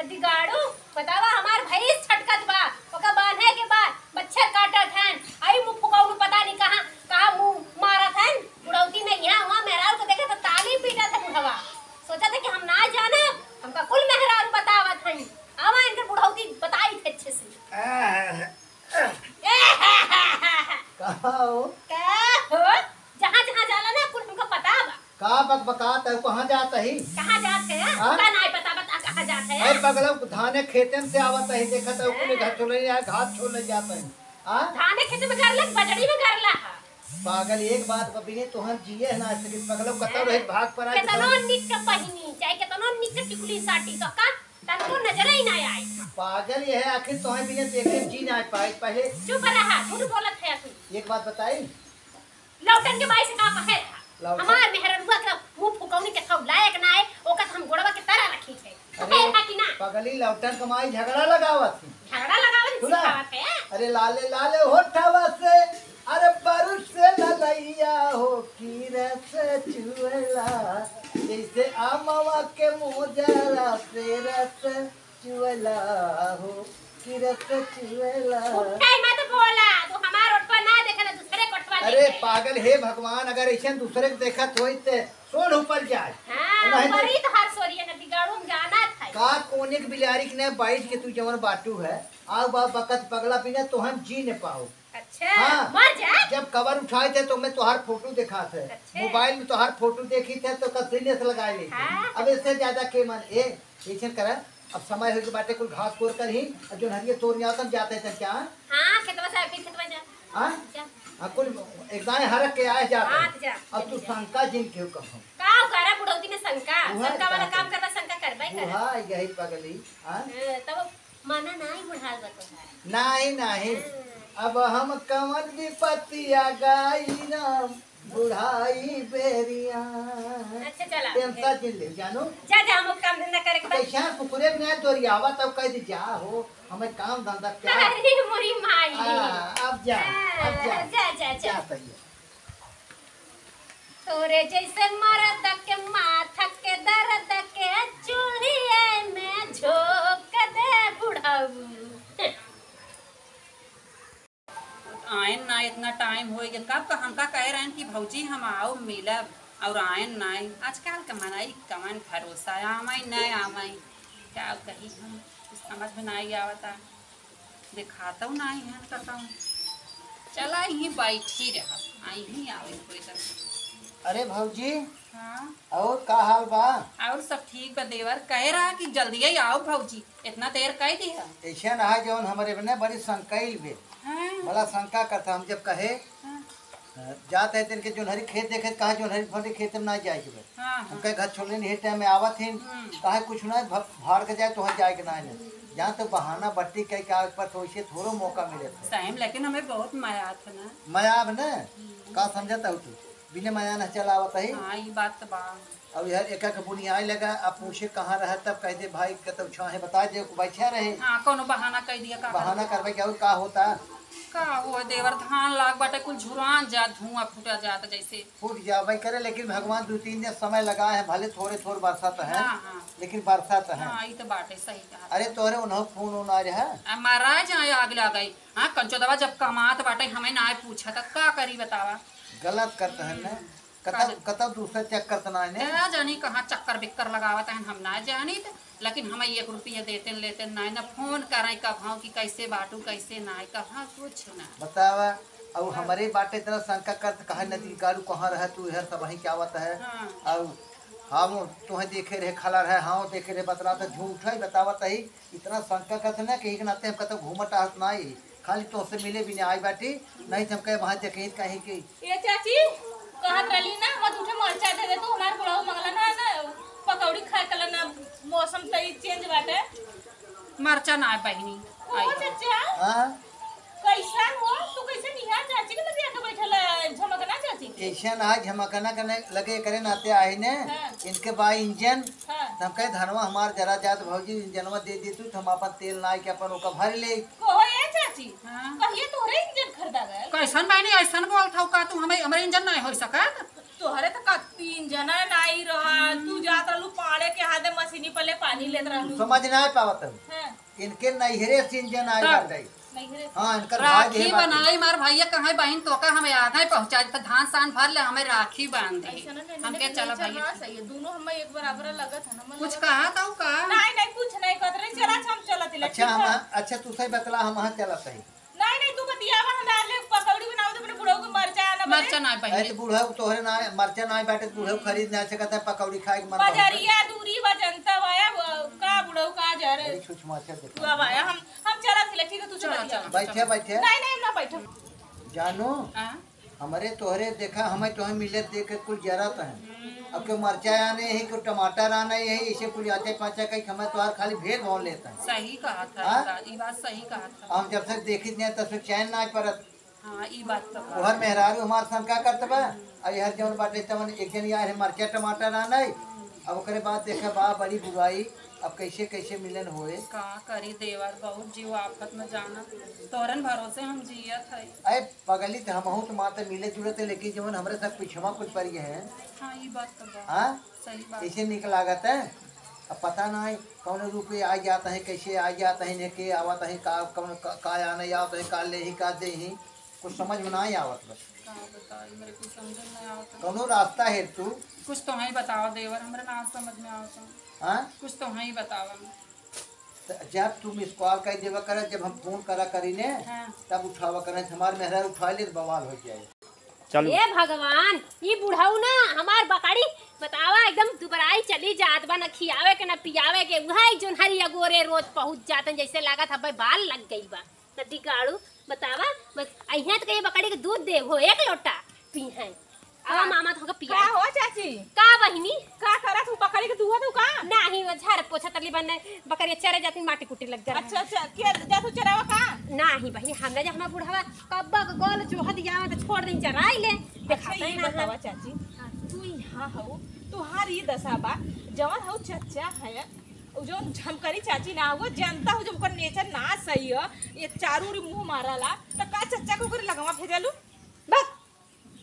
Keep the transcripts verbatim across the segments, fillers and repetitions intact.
दिगाड़ू, बतावा, हमार भैंस छटकत बा, ओका बांधे के बाद मच्छर काटत हन, आई मुंह फुकौनू पता नहीं कहाँ, कहाँ मुंह मारत हन, बुढ़ौती में यहाँ हुआ मेहरारू को देखे तो ताली पीटत है बुढ़वा। सोचत है कि हम ना जानब, हमका कुल मेहरारू बतावत हन। आवा इनकर बुढ़ौती बताई थे अच्छे से। कहाँ हो? का हो? जहाँ जहाँ जाला ना कुल हमका पता बा। का बकबकात है, कहाँ जात ही? कहाँ जात है? हाँ? का नाई पता बता कहाँ जात है? अरे पगला, धाने खेतन से आवत ही, देखत है, कुल घर छोड़ ले, घास छोड़ ले जात ही। हाँ? धाने खेत में गरला, बजड़ी में गरला है। पागल, एक बात बबिने, तोहन जिए ना सके, पगला, कतौ रहे भाग पर आए, केतनो निक के पहिनी, चाहे केतनो निक के टिकुली साटी, तो का तनको नजर ही ना आई। पागल, यह आखिर तोहन बिना देखे जी ना पाई, पहले चुप रहा, झूठ बोलत है तू। एक बात बताई, लौटन के बाई से का कहे रहा? लौटन? हमार मेहररुआ के मुंह फुकौनी के खाऊ लायक ना है, ओकर हम गोड़वा के तरह रखी थे। अरे, कहे रहा कि ना? पगली, लौटन के माई झगड़ा लगावत ही। झगड़ा लगावत ही, सुना? सिखावत है। अरे लाले लाले होठवा से, अरे बारूद से ललैया हो की रस चुएला, जैसे आमवा के मोजरा से रस चुएला हो, कि रस चुएला। उठे मत बोला, तू हमार ओठवा ना देखे ना, दूसरे के ओठवा अरे देखे। पागल, हे भगवान, अगर ऐसे दूसरे के देखत होई ते सोड़ ऊपर जाए। हाँ, नहीं तो ऊपर ही तो हर सोरिया ना बिगाड़ू, हम जाना था। का कोने के बिलारी के ने बैठ के तू जवन बाटू है, आओ बा बकत पगला बिना तो हम जी न पाओ। अच्छा, हाँ, मर जा। जब कवर उठाए थे तो मैं तोहार फोटो दिखात है, अच्छा। मोबाइल में तोहार फोटो देखी थे तो कसीने से लगाए लेते। हाँ। अब इससे ज्यादा के मन ए, ऐसे करा, अब समय हो के बाटे कुल घास कोर कर ही, अब जो हरिये तोड़ जाता हम जाते थे क्या? हाँ, खेतवा से फिर खेतवा जा। हाँ? जा। हाँ, कुल एक दाएं हरक के आए जाते हाँ, हैं। जा, अब तू जा। शंका जिन क्यों कहो? का करा बुढ़ौती में शंका? उहाँ शंका वाला का काम करबा, शंका करबा ही करबा। उहाँ आई गई पगली, हाँ? हाँ, तब मना नाही बुढ़ाल बा तोहार। नाही, नाही। हाँ। अब हम कवन विपत्ति आ गई राम, बुढ़ाई बेरिया। अच्छा, चला। टेंशन जिन ले, जानू। जा, जा, हम काम धंधा करे के बाद। कैसा कुकुरे बिना दोरियावा तब कह दी जा हो, हमें काम धंधा क्या? अरे, मोरी माई। आ, अब जा, हाँ, अब जा। जा, जा, जा। जा, सही है। तोरे जैसे मरद के माथा के दर्द के चूल्हिए में झोंक दे बुढ़ऊ। आयन ना, इतना टाइम होइ गया। कब का हमका कहे रहन कि भौजी हम आउब मिलब, और आयन ना। आजकल का मनई कवन भरोसा, आवै न आवै, का कही हम, कुछ समझ में नाई आवता। देखातौ नाई हन कतौ। चला, यहीं बैठी रहब, आ यहीं आवे कोई तरह। अरे भौजी, हाँ। और का हाल बा? और सब ठीक बा देवर, कहे रहा कि जल्दी ही आओ भौजी, इतना देर कह दिया। ऐसे ना है जौन हमरे बने बड़ी शंकाइल बे। हाँ। बड़ा शंका करता, हम जब कहे, हाँ। जात है तेन के जोनहरी खेत देखे, कहा जोनहरी फटे खेत में ना जाए के बे। हाँ, हाँ। हम कहे घर छोड़ले नहीं, टाइम में आवत हैं, हम्म। कहा कुछ ना भ-, भाड़ के जाए तो वहाँ जाए के ना है। जहाँ तो बहाना बट्टी कह के आवे पर तो वैसे थोड़ो मौका मिले था। सही में, लेकिन हमें बहुत मया था ना। मया अब ना, हम्म। का समझता हो तू? बिना मया ना चलावत है। हाँ, ये बात तो बा। अब यार एक एक बुनियाई लगा, अब पूछे कहाँ रहा तब कह दे भाई कतौ छाहे बता दे, बैठा रहे। हाँ, कोनो बहाना कह दिया का बहाना करबे। करबे कि और का होता? का हो देवर, धान लाग बाटे कुल झुरान जात, धुआं फूटा जात जैसे। फूट जाबे करे, लेकिन भगवान दो तीन दिन समय लगा है, भले थोड़े थोड़े बरसात है, हाँ, हाँ। लेकिन बरसात है। हाँ, ई तो बाटे सही कहा। अरे तोहरे उन्हों फोन उन आ रहा? आ, महाराज आए आग लग गई। हाँ, कंचो दवा जब कमात बाटे हमें ना पूछा त का करी बतावा? गलत करत है ना। हम्म। कतौ, का कतौ दूसरा चक्कर त ना है ने? का जानी कहाँ चक्कर बिक्कर लगावत हैं, हम ना जानी त, लेकिन हमें एक रुपया देते न लेते ना, ना फोन करें कभाव कि कैसे बाटू, कैसे ना, कहाँ कुछ ना। बतावा, अब हाँ। हमरे बाटे इतना शंका करत, कहे न कि गाड़ू कहाँ रहे तू, इधर सब वहीं क्या आवत है? हाँ। अब हम तुहें देखे रहे, खला रहे, हाँ देखे रहे, बतला तो झूठ है, बतावत है। इतना शंका करत ना कि एक नाते हम कतौ घूमत आहत ना ही, खाली तोहसे मिले भी नहीं आई बाटी, नहीं तो हम कहे वहाँ जकेत कहीं की। ए चाची, कहत रहली ना, मत उठे, मरचा दे दे तू, हमार बुढ़ऊ मंगलन है ना, पकौड़ी खाए कलन ना, मौसम त ई चेंज बाटे। मरचा ना बहिनी, ओ आई बा। चाचा, हाँ? कैसन हो? तू कैसे निहार चाची के लगे आके बैठल है, झमकना चाची के? कैसन है, झमकना के नहीं लगे करे नाते आए ने, हाँ। इनके बा इंजन, हाँ। त हम कहे, "धनवा हमार जरा जात भौजी, इंजनवा दे दी तू, त हम अपन तेल नाई के अपन ओका भर ले।" कहो ये चाची, हाँ। कहिए तोहरे इंजन खरीदा गल? कैसन बहनी, ऐसन बोलत हौ का तू? हमें, हमरे इंजन नहीं हो सकत? तोहरे त का तीन जना नाई रहल, तू जात रहलू पाड़े के हाथे मशीनी पले पानी लेत रहलू। समझ ना पावत हूँ। हाँ। इनके नैहरे से इंजन आए तब। बाटे। नैहरे से। हाँ, इनकर भाई राखी है बाटे। बनाई, मार भैया कहाँ बहिन तोका हमें आगे पहुँचा देता, धान सान भर ले, हमें राखी बांध दे। ऐसा ना, नहीं, हमके नहीं, चला नहीं, भैया। हाँ, सही है, दोनों हमें एक बराबर लगत है ना, मतलब कुछ कहा था वो का? नहीं, नहीं, कुछ नहीं कहत रहे, चला, हम चलत ही, अच्छा, ठीक हम, है? अच्छा, तू सही बतला, हम वहाँ चलत ही। नहीं, नहीं, तू बतियावा, हम डाल ले पकौड़ी बनाओ, तो अपने बुढ़ऊ के मरचा आना बने। मरचा ना अरे, बहिनी। तो बुढ़ऊ तोहरे ना, मरचा ना बाटे, तो बुढ़ऊ खरीद ना सकत है, पकौड़ी खाए के मन बहुत। बजरिया दूरी बा, जनता बाया, वो का बुढ़ऊ का जा रे? अरे, छुछ मार चल तू अब आया, हम, हम चला थिले, ठीक है, तू चला, चला, बतिया। चला। बैठे, बैठे। नहीं, नहीं, हम ना बैठो। जानो, हाँ? हमरे तोहरे देखा, हमें तोहे मिले देख के कुल जरत है। हम्म। अब के मरचा आने ही, के टमाटर आने ही, इसे कुल आचे पाचे कई, हमें तोहार खाली भेद भाव लेता है। सही कहा था, हाँ? ई बात सही कहा था। हम जब से देखित नहीं, तब से चैन ना परत। हाँ, ई बात तो बा। तोहर मेहरारू हमार सन का करत बा? हम्म। आ यहर जौन बाटे तवन एक जन यार है मरचा टमाटर आने, हम्म। अब ओकरे बाद देखा बा बड़ी बुराई, अब कैसे कैसे मिलन होए। का करी देवर, बहुत जीव आफत में जाना, तोहरन भरोसे हम जियत है। अरे पगली, तो हमहू तो माता मिले जुलत है, लेकिन जवन हमरे साथ पिछवा कुछ पड़ गए हैं। हाँ, ई बात तो बा। हाँ? सही बात। कैसे निक लागत है? अब पता ना है कौन रूप में आ जाता है, कैसे आ जाता है, इन्हें के आवत है, का, कौन, का, का आने आवत है, का ले ही, का दे ही, कुछ समझ में ना ही आवत बस। का बताई, मेरे कुछ समझ में ना आवत है। कौनो रास्ता है तू? कुछ तो ही बतावा देवर, हमरे ना समझ में आवत है। हाँ? कुछ तो ही बतावा। त जब तू मिस कॉल कर देवा करे, जब हम फोन करा करी ने, हाँ। तब उठावा करे, हमार मेहरा उठा ले त बवाल हो जाए। चल। ए भगवान, ई बुढ़ऊ ना हमार बकरी बतावा एकदम दुबराई चली जात बा, न खियावे के न पियावे के, उहे एक जोन हरी अगोरे रोज पहुँच जात हैं, जैसे लागत हवे बाल लग गई बा। न दिगाड़ू बतावा, बस अइहें त कहिए बकरी के दूध दे हो एक लोटा पी हैं। अब का? मामा तो हमका पिया। का हो चाची? का बहिनी? का करत हूँ, बकरी के दूहत हूँ का? नाही, वो झाड़ पोछा तली बने, बकरी चरे जाती, माटी कुटी लग जा रहा है। अच्छा, अच्छा, के जात हूँ चरावा का? नाही बहिनी, हमरा जा, हमार बुढ़वा कब्बा के गोल जोहत आवे तो छोड़ दे, चराई ले। अच्छा, देखाते ई ना बतावा है। चाची, हाँ। तू यहाँ हऊ, तुहार ई दशा बा, जवन हऊ चच्चा है, उ जवन झमकरी चाची ना, वो जनता हऊ जब ओकर नेचर ना सही है, ये चारू ओरी मुँह माराला, त का चच्चा के ओकरे लगवा भेजालू? बस।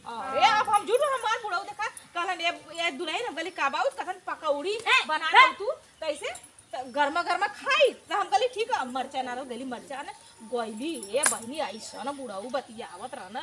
अरे, अब हम झूठ, हमार बुढ़ऊ देखा, कहलन, "ए, ए दुलहिन," हम कहली, "का बाऊ?" कहन, "पकौड़ी ए, बना ए। दे तू, कैसे? त गर्मा गर्मा खाई।" त हम कहली, "ठीक है।" अब मरचा ना रहो, देली मरचा ने, गोइली, ए बहिनी, ऐसा ना बुढ़ऊ बतियावत रहना।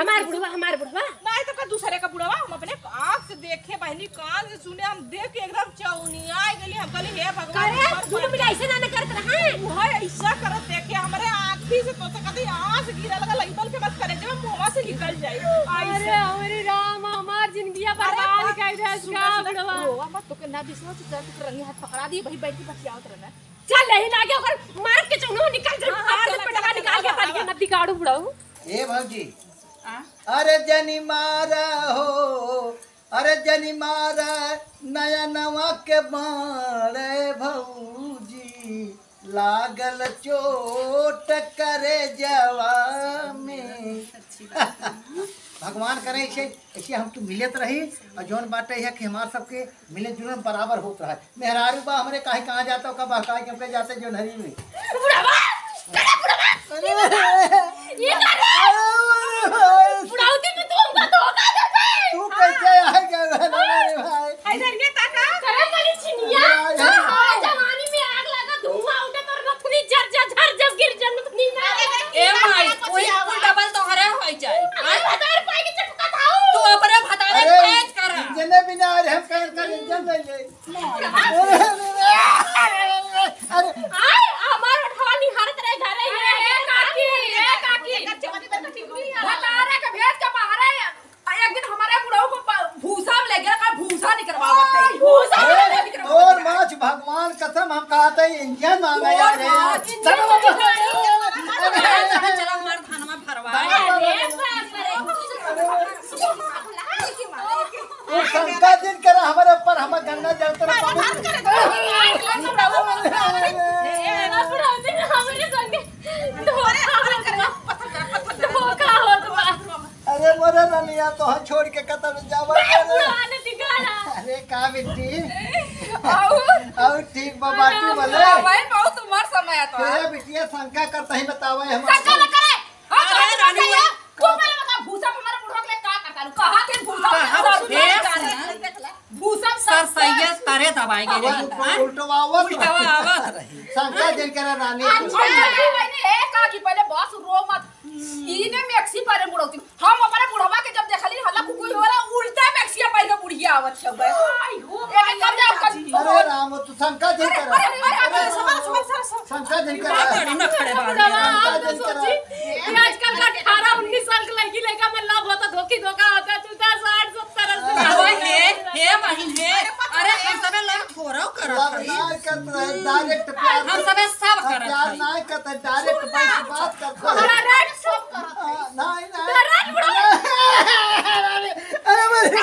हमार बुढ़वा, हमार बुढ़वा। नहीं तो का दूसरे का बुढ़वा, हम अपने आँख से देखे बहिनी, कान से सुने, हम देख के एकदम चौनिया गली। हम कहली, "हे भगवान, करे, हमार दुनो बहिनी।" मिला ऐसे ना, ना करत रहा है। वह ऐसा करत देखे, हमरे आँखी से तो से कभी आँस गिरे लगा, लइबल के बस करे, जब मुँहवा से निकल जाए। अरे, ऐसे। हमारे राम, हमार जिंदगिया अरे, बर्बाद कर दे, सुना, का सुना, बुढ़वा। रोवा मत, तोके ना विश्वास, चल, तू रंगे हाथ पकड़ा दी, वही बैठ के बतियावत रहना। चल, यही लागे, ओकर मार के चौनो निकाल दे, हाँ, हाँ, मार दे, चला, पेटवा चला, निकाल चला, के चला, तारी चला। ना बिगाड़ू बुढ़ऊ। ए भौजी, आ? अरे जनी मारा हो, अरे जनी मारा नयनवा के बाण भौजी, लागल चोट करेजवा में। भगवान करे ऐसे, ऐसे हम तू मिलत रही और जौन बाटे है कि हमार सबके मिले जुले बराबर होत रहा। मेहरारू बा हमरे काहे कहाँ जाता, ओका बहकाए के हमके जाते जोनहरी में। बुढ़वा! अरे बुढ़वा! अरे, ये का रे? अरे, बुढ़ौती में तू हमका धोखा देते। तू कैसे आ गया रे भाई? इधर ये ताका। करे वाली छिनिया। या, या। हमारे जवानी में आग लगा, धुआं उठे तो नथुनी जर जा, झर जब गिर जा नथुनी ना। ए माई, कोई कुल डबल तोहरे हो जाए। अरे हजार पाई के चटका था। तू अपने भतारे अरे, भेज कर। इंजन बिना अरे हम कर कर इंजन ले ले। अरे, अरे, अरे, अरे। आय, हमार ओठवा निहारत रहे घरे। अरे, ए काकी, ए काकी। भतारे के भेज के बाहर आया। आ, एक दिन हमारे बुढ़ऊ को प-, भूसा में ले गया, का भूसा निकरवावत है। भूसा अरे, निकरवावत तोर है। माछ भगवान कसम हम कहते हैं, इंजन मांगा तोर यार रे। माछ चलो, चलो, चलो, चलो, चलो, हमार धान में भरवा। अरे, बाप रे। तू शंका जिन करा हमारे ऊपर, हम गन्ना जलत रहा। धोखा होत बा। अरे मोरे रनिया, तो हम छोड़ के कतई जावा करे। अरे का बिट्टी? और? और ठीक बा, बाटी वाले। भाई, बहुत उम्र समय तो। ए बिटिया, शंका करता ही बतावे हम। शंका न करे। हाँ, अरे तो रानी, भैया, तू पहले बता, भूसा हमारे बुढ़वा के लिए का करता लू? कहाँ थे भूसा? कहाँ सब भूसा? आई गई रही। उल्टवा आवत रही। उल्टवा आवत रही। शंका जिन करा रानी। अच्छा, ये मैंने एक कहा कि पहले बस रो मत। इने मैक्सी परे बुढ़ौती। हम अपने बुढ़वा के जब देखली हल्ला कुकुई हो रहा, उल्टा मैक्सिया पहन के बुढ़िया आवत छे बे। आई हो, एक माई, कम अरे जाओ, चाची। अरे राम, तू शंका जिन करा। अरे, अरे, अरे, अरे, सबर, सबर, सबर, सबर। शंका जिन करा। बड़ी नखरे बाज। बुढ़वा, शंका हम तो जिन करा। सोची कि आजकल का अठारह उन्नीस साल के लड़की लड़का में love होता, धोखी धोखा होता, तू तो साठ सत्तर अस्सी साल अरे, के। हे, हे बहिन, हे। अरे, हम सबे love थोड़ा करत बाबा हई। ना करत रहे, direct प्यार हम सबे सब करत प्यार हई। ना करत है, direct सुन ना। बात, बात करत है। अरे, अरे, सब करत है। हाँ, नहीं, नहीं। अरे, बुढ़वा। अरे, अरे, अरे, अरे।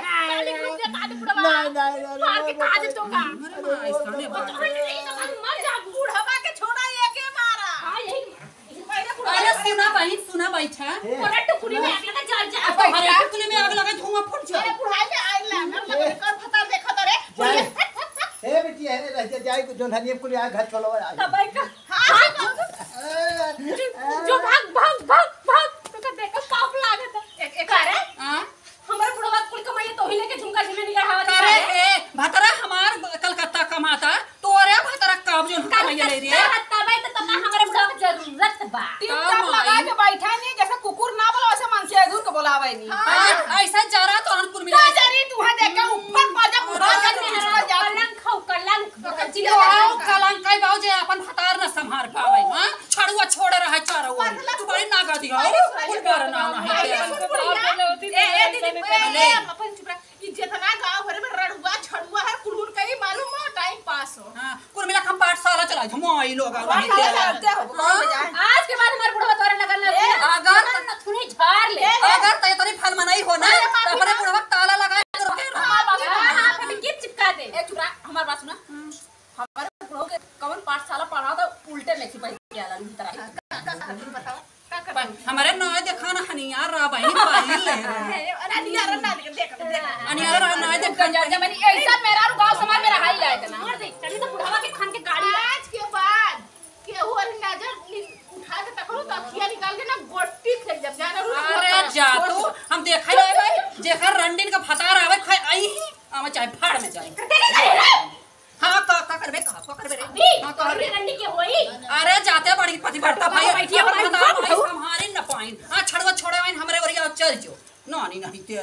काली कुत्ते, काली बुढ़वा। नहीं, नहीं, नहीं, मार के नहीं, काज नहीं। तो का? अरे, माँ, इसका नहीं बात। अरे, नहीं, तो हम मर जा, बुढ़वा के छोड़ा, ये के मारा? हाँ, यही अरे सुना बहिन, सुना बैठा। ए, अरे टुकड़ी में आग लगा, जल जा। अब तोहरे टुकड़ी में आग लगा, धुआं फूट जा। अरे बुढ़ाई में आग लगा, ना लगा, कर फता देखा तो रे। जाए। ए बेटी, अरे रह जा, जाए, जोन हनियम कुली आग घर चलो, आ जा। तब भाई का? हाँ, हाँ, हाँ। ए, जो, जो भाग, भाग, भाग, भाग। तो का देखा, पाप लागत है। एक, एक अरे? हाँ? हमारे बुढ़वा कुल कमाइए तो ही लेके झुमका झिमे निकल हवा करे दिखा दे। ए, भतरा हमार कलकत्ता कमाता, तोरे भतरा काम जो हम कमाइए ले रही है। कलकत्ता तबे तो तोका हमारे बुढ़वा के जरूरत बा। टिप टॉप लगा के बैठा नहीं, जैसे कुकुर ना बोला वैसे मनसेधुर के बोलावे नहीं। हाँ, ऐसा जरा तो हम कुल मिला। जरी तू है देख के ऊपर पा जा, बुढ़वा के ऊपर जा। कलंक खाओ, कलंक। कलंक कई बाबू जे अपन भतार न संभार पावे, हाँ? छड़ुआ छोड़ रहा है चारों ओर। तू बड़ी नागा दिया हो, कुल बोल ना है। ए, ए, दीदी, ए, ए, अपन चुप रह। ई जितना गाँव भर में रड़ुआ, छड़ुआ है, कुल उनका ही मालूम है, time pass हो। हाँ, कुल मिला के हम पाठशाला चला, हम आई लोग आ वहीं पाठशाला से। चलते हो, कौन बजाए? आज के बाद हमारे बुढ़वा तोरे लगन ना ए, अगर नथुनी झाड़ ले। ए, अगर तय तनी फल मनाई हो ना, अरे, तो अपने बुढ़वा ताला लगा के रखे रहो। हाँ, हाँ, हाँ, गिफ्ट चिपका दे। ए, चुप रह, हमार बात सुना। हमारे बुढ़ऊ के कवन पाठशाला पढ़ा था, उल्टे में सिपाही के आला भीतर आई। का, का, का, का, बताओ, का, का, का? हमारे नया देखा ना, हनियार रहा बहिन, पाहिल ले रहा। ए, अरे, अनियार ना देख, देख, देख। अनियार रहा, नया देखा। जब, जब मैंने ऐसा मेरा गाँव समाज में रहा ही लायक ना। मर दे, चली तो बुढ़ावा के खान के गाड़ी। आज के बाद केहू अरे नजर नि-, उठा के तकरो तो अखिया निकाल के ना गोटी फेंक जब जाना रू। अरे जा तू, हम देखा ही रहे भाई, जेकर रंडीन का भतार आवे खाए आई ही, आवे चाहे फाड़ में जाए। हाँ, का, का करबे, का, का करबे रे? अभी हाँ, का करबे? रंडी के होई? अरे, जाते बड़ी पतिव्रता भाई, बैठी अपन अपन बताओ, भाई, भाई। संभारे न पाइन। हाँ, छड़वा छोड़े वाइन हमरे ओरिया चल जो। नानी नहीं ते।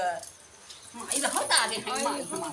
माई रहो त आगे है, माई हमार।